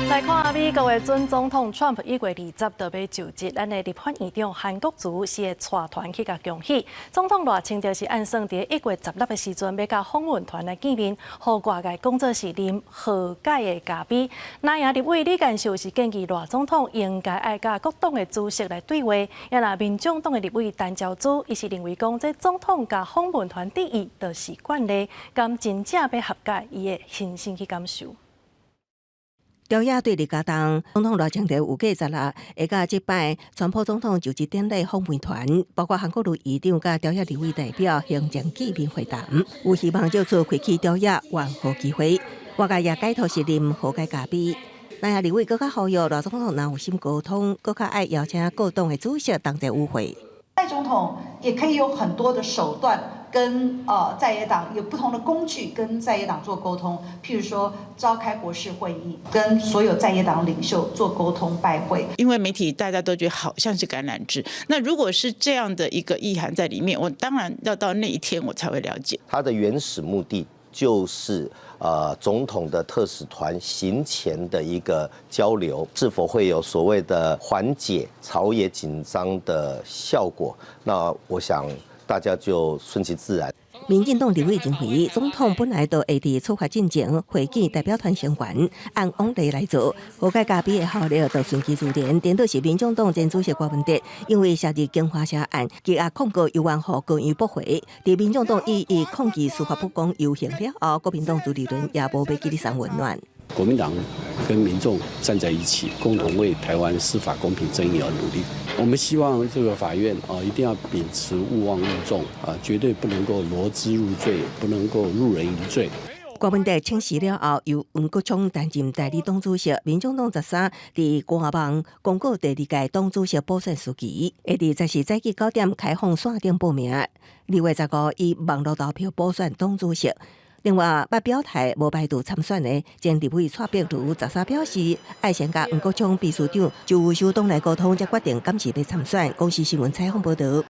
來看美國的準總統川普1月20就欲就職，咱的立法院長韓國瑜是會帶團去共恭喜。總統賴清德是按算佇1月16的時陣，欲佮訪問團來見面，予外界講做是啉和解的咖啡。南營立委李幹秀是建議賴總統應該愛佮各黨的主席來對話，也若民眾黨的立委陳昭姿，伊是認為講這總統共訪問團致意就是慣例，敢真正欲和解，伊會親身去感受。朝野對立交動，總統賴清德預計十六會佮這擺川普總統就職典禮訪問團，包括韓國瑜議長佮朝野立委代表行前見面會談，有希望借此開啟朝野緩和機會。外界也解讀是啉和解咖啡。南營立委閣較呼籲賴總統若有心溝通，閣較愛邀請各黨的主席同齊與會。賴總統也可以有很多的手段跟在野黨有不同的工具跟在野黨做溝通，譬如說召開國是會議，跟所有在野黨領袖做溝通拜會。因為媒體大家都覺得好像是橄欖枝，那如果是這樣的一個意涵在裡面，我當然要到那一天我才會了解。它的原始目的就是總統的特使團行前的一個交流，是否會有所謂的緩解朝野緊張的效果？那我想大家就順其自然。民進黨立委認為，總統本來就會佇出發進前會見代表團成員，按往例來做，和解咖啡的效力就順其自然。顛倒是民眾黨前主席郭文哲，因為涉入京華社案，羈押控告猶原予高院駁回。佇民眾黨以以抗議司法不公遊行了後，國民黨朱立倫也無欲記得送溫暖。國民黨跟民眾站在一起，共同為台灣司法公平正義而努力。我們希望這個法院啊，一定要秉持勿忘勿縱啊，絕對不能夠羅織入罪，不能夠入人於罪。郭文哲請辭了後，由黃國昌擔任代理黨主席。民眾黨13佇官網公告第二屆黨主席補選時期，會佇14早起9點開放線頂報名，2月15以網路投票補選黨主席。另外，捌表態無排除參選的前立委蔡壁如13表示，愛先佮黃國昌秘書長周宇修黨內溝通，才決定敢是欲參選。公視新聞採訪報導。